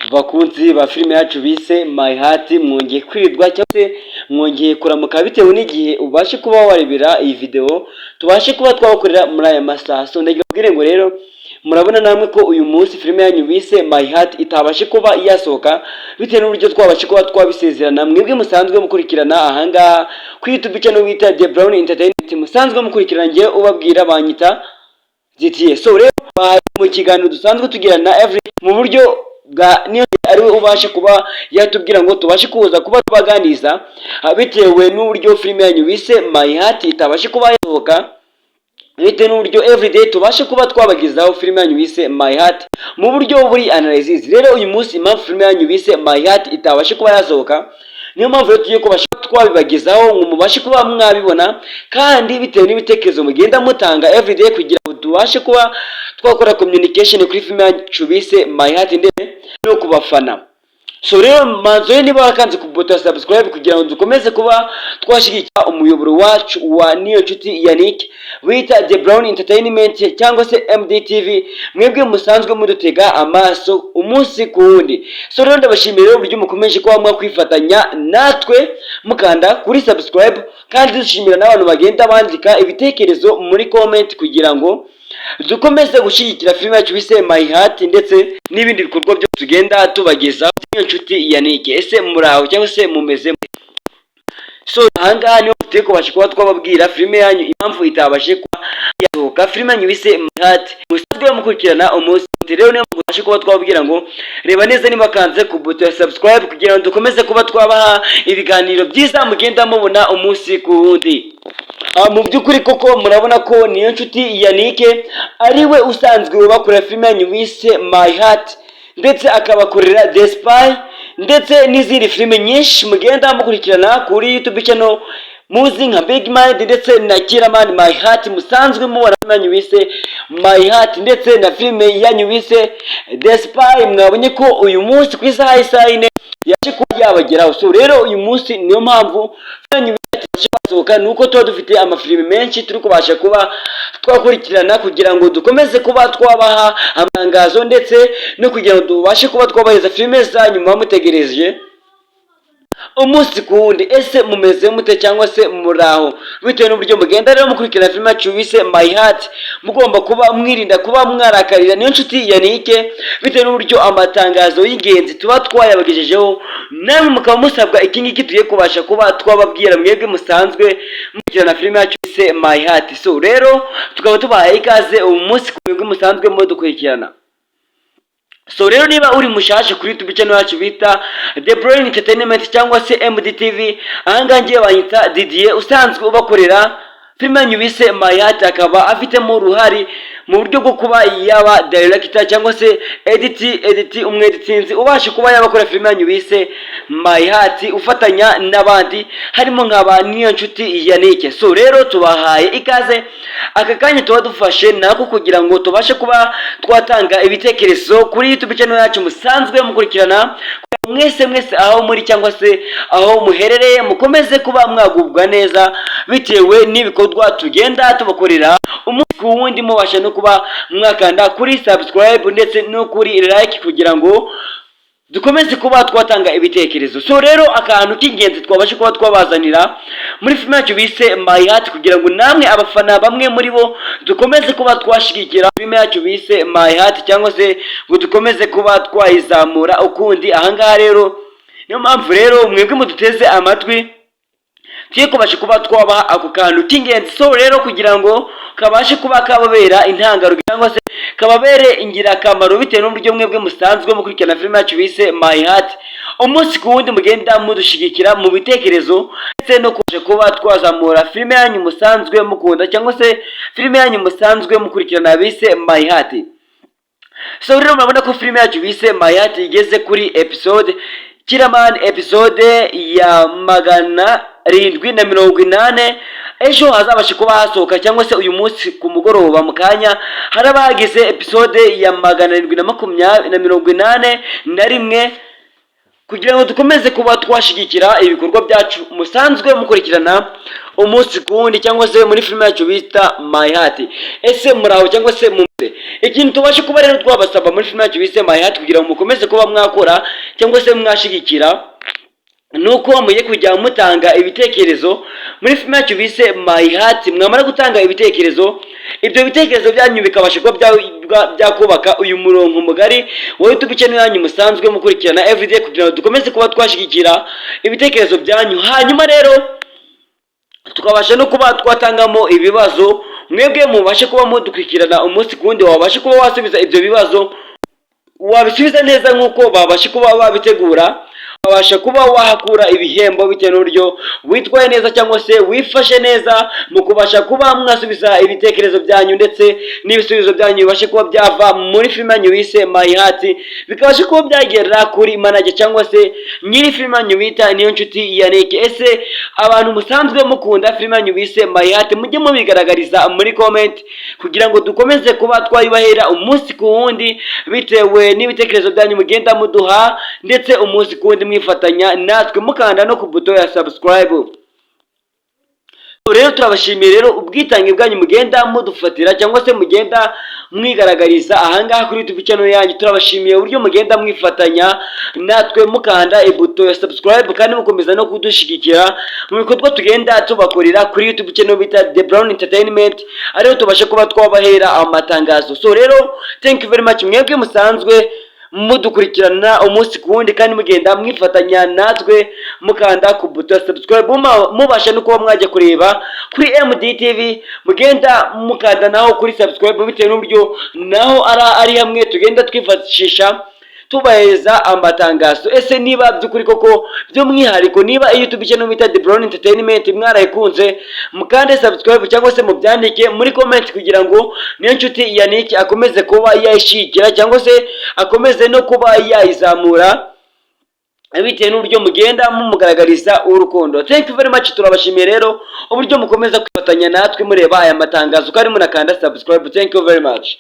Bakunzi ba filime yacu bise My Heart, mwongeye kwirirwa cyangwa se mwongeye kuramuka bitewe n'igihe ubashe kuba warebera iyi video tubashe kuba twabakorera muri aya masaha. So ndagira mbabwire ngo rero murabona namwe ko uyu munsi filime yanyu bise My Heart itabashe kuba yasohoka bitewe n'uburyo twabashe kuba twabisezerana. Mwebwe musanzwe mukurikirana ahangaha kuri YouTube channel bita The Brown Entertainment, musanzwe mukurikirana, ngewe ubabwira banyita DTA. So rero mu kiganiro dusanzwe tugirana every mu buryo bwa niyo ariwe ubasha kuba yatubwira ngo tubashe kuza kuba tubaganiza bitewe n'uburyo filime yanyu bise My Heart itabashe kuba yasohoka, bitewe n'uburyo everyday tubashe kuba twabagezaho filime yanyu bise My Heart mu buryo buri analysis. Rero uyu munsi impamvu filime yanyu bise My Heart itabashe kuba yasohoka, niyo mpamvu rero tugiye kubasha twabibagezaho ngo mubashe kuba mwabibona, kandi bitewe n'ibitekerezo mugenda mutanga everyday kugira ngo tubashe kuba twakora communication kuri filime yacu bise My Heart ndetse no ku bafana. So rero manzo niba wakanze ku buto ya subscribe kugira ngo dukomeze kuba twashyigikira umuyoboro wacu wa niyo nshuti Yannick wita The Brown Entertainment cyangwa se MDTV, mwebwe musanzwe mudutega amaso umunsi ku wundi. So rero ndabashimira rero uburyo mukomeje kuba mwakwifatanya natwe mukanda kuri subscribe, kandi dushimira n'abantu bagenda bandika ibitekerezo muri comment kugira ngo dukomeze gushyigikira filime yacu bise My Heart ndetse n'ibindi bikorwa byose tugenda tubagezaho. Niyo nshuti Yannick, ese muraho cyangwa se mumeze? So ahangaha niho tugiye kubasha kuba twababwira filime yanyu impamvu itabashe kuba yasohoka, filime yanyu bise My Heart musanzwe mukurikirana umunsi. Rero niyo mpamvu tubashe kuba twababwira ngo reba neza niba kanze ku buto ya subscribe kugira ngo dukomeze kuba twabaha ibiganiro byiza mugenda mubona umunsi ku wundi. Mu by'ukuri koko murabona ko niyo nshuti Yannick ariwe usanzwe ubakorera filime yanyu bise My Heart, ndetse akabakorera The Spy ndetse n'izindi filime nyinshi mugenda mukurikirana kuri YouTube channel muzi nka Big Mind ndetse na Killaman. My Heart musanzwe mubona filime yanyu bise My Heart ndetse na filime yanyu bise The Spy, mwabonye ko uyu munsi ku isaha y'isaha 4 yaje kuba yabageraho. So rero uyu munsi niyo mpamvu filime yanyu basohoka, ni uko tuba dufite amafilimi menshi turi kubasha kuba twakurikirana kugira ngo dukomeze kuba twabaha amatangazo ndetse no kugira ngo tubashe kuba twabaheza filime zanyu muba mutegereje umunsi ku wundi. Ese mumeze mute cyangwa se muraho? Bitewe n'uburyo mugenda rero mukurikirana filime yacu bise My Heart, mugomba kuba mwirinda kuba mwarakarira niyo nshuti Yannick bitewe n'uburyo amatangazo y'ingenzi tuba twayabagejejeho, namwe mukaba musabwa iki ngiki tugiye kubasha kuba twababwira, mwebwe musanzwe mukurikirana filime yacu bise My Heart. So rero tukaba tubahaye ikaze umunsi ku mwebwe musanzwe mudukurikirana. So rero niba uri mushasha kuri YouTube channel yacu bita The Brain Entertainment cyangwa se MDTV, ahangaha ngiye banyita Didier usanzwe ubakorera filime yanyu bise My Heart, akaba afitemo uruhare mu buryo bwo kuba yaba director cyangwa se edit umweditinzi ubasha kuba yabakora filime yanyu bise My Heart, ufatanya n'abandi harimo nka ba niyo nshuti Yannick. So rero tubahaye ikaze. Aka kanya tuba dufashe nako kugira ngo tubashe kuba twatanga ibitekerezo kuri YouTube channel yacu musanzwe mukurikirana. Mwese mwese aho muri cyangwa se aho muherereye, mukomeze kuba mwagubwa neza bitewe n'ibikorwa tugenda tubakorera umunsi ku wundi, mubasha no kuba mwakanda kuri subscribe ndetse no kuri like kugira ngo dukomeze kuba twatanga ibitekerezo. So rero akantu k'ingenzi twabasha kuba twabazanira muri filime yacu bise My Heart, kugira ngo namwe abafana bamwe muri bo dukomeze kuba twashyigikira filime yacu bise My Heart cyangwa se ngo dukomeze kuba twayizamura ukundi. Ahangaha rero niyo mpamvu rero mwebwe muduteze amatwi tugiye kubasha kuba twabaha ako kantu k'ingenzi. So rero kugira ngo kabashe kuba kababera intangarugero cyangwa se kababere ingirakamaro bitewe n'uburyo mwebwe musanzwe mukurikirana filime yacu bise My Heart umunsi ku wundi, mugenda mudushyigikira mu bitekerezo ndetse no kubasha kuba twazamura filime yanyu musanzwe mukunda cyangwa se filime yanyu musanzwe mukurikirana bise My Heart. So rero murabona ko filime yacu bise My Heart igeze kuri episode Killaman, episode ya 780. Ejo hazabasha kuba hasohoka cyangwa se uyu munsi ku mugoroba mu kanya haraba hagize episode ya 781. kugira ngo dukomeze kuba twashyigikira ibikorwa byacu musanzwe mukurikirana umunsi ku wundi, cyangwa se muri filime yacu bita My Heart. Ese muraho cyangwa se mumeze? Ikintu tubashe kuba rero twabasaba muri filime yacu bise My Heart, kugira ngo mukomeze kuba mwakora cyangwa se mwashyigikira, nuko mugiye kujya mutanga ibitekerezo muri filime yacu bise My Heart. Mwamara gutanga ibitekerezo, ibyo bitekerezo byanyu bikabasha kuba byakubaka uyu murongo mugari wa YouTube channel yanyu musanzwe mukurikirana everyday, kugira ngo dukomeze kuba twashyigikira ibitekerezo byanyu. Hanyuma rero tukabasha no kuba twatangamo ibibazo, mwebwe mubashe kuba mudukurikirana umunsi ku wundi, wabashe kuba wasubiza ibyo bibazo, wabisubiza neza nk'uko babasha kuba babitegura, wabasha kuba wahakura ibihembo bitewe n'uburyo witwaye neza cyangwa se wifashe neza mu kubasha kuba mwasubiza ibitekerezo byanyu, ndetse n'ibisubizo byanyu bibashe kuba byava muri filime yanyu bise My Heart, bikabasha kuba byagera kuri manager cyangwa se nyiri filime yanyu bita Niyo Nshuti Yannick. Ese abantu musanzwe mukunda filime yanyu bise My Heart, mujye mubigaragariza muri comment, kugira ngo dukomeze kuba twayibahera umunsi ku wundi, bitewe n'ibitekerezo byanyu mugenda muduha, ndetse umunsi ku wundi mwifatanya natwe mukanda no ku buto ya subscribe. Rero turabashimiye rero ubwitange bwanyu mugenda mudufatira cyangwa se mugenda mwigaragariza ahangaha kuri YouTube channel yanyu. Turabashimiye uburyo mugenda mwifatanya natwe mukanda ibuto ya subscribe, kandi mukomeza no kudushyigikira mu bikorwa tugenda tubakorera kuri YouTube channel bita The Brown Entertainment, ariho tubasha kuba twabahera amatangazo. So rero, thank you very much mwebwe musanzwe mudukurikirana umunsi ku wundi, kandi mugenda mwifatanya natwe mukanda ku buto ya subscribe, mubasha no kuba mwajya kureba kuri MDTV, mugenda mukanda naho kuri subscribe, bitewe n'uburyo naho ari hamwe tugenda twifashisha tubaheza amatangazo. Ese niba by'ukuri koko, by'umwihariko, niba YouTube channel bita The Brown Entertainment mwarayikunze, mukande subscribe cyangwa se mubyandike muri comment, kugira ngo Niyo Nshuti Yannick akomeze kuba yayishyigikira cyangwa se akomeze no kuba yayizamura, bitewe n'uburyo mugenda mumugaragariza urukundo. Thank you very much. Turabashimiye rero uburyo mukomeza kwifatanya natwe mureba aya matangazo kandi munakanda subscribe. Thank you very much.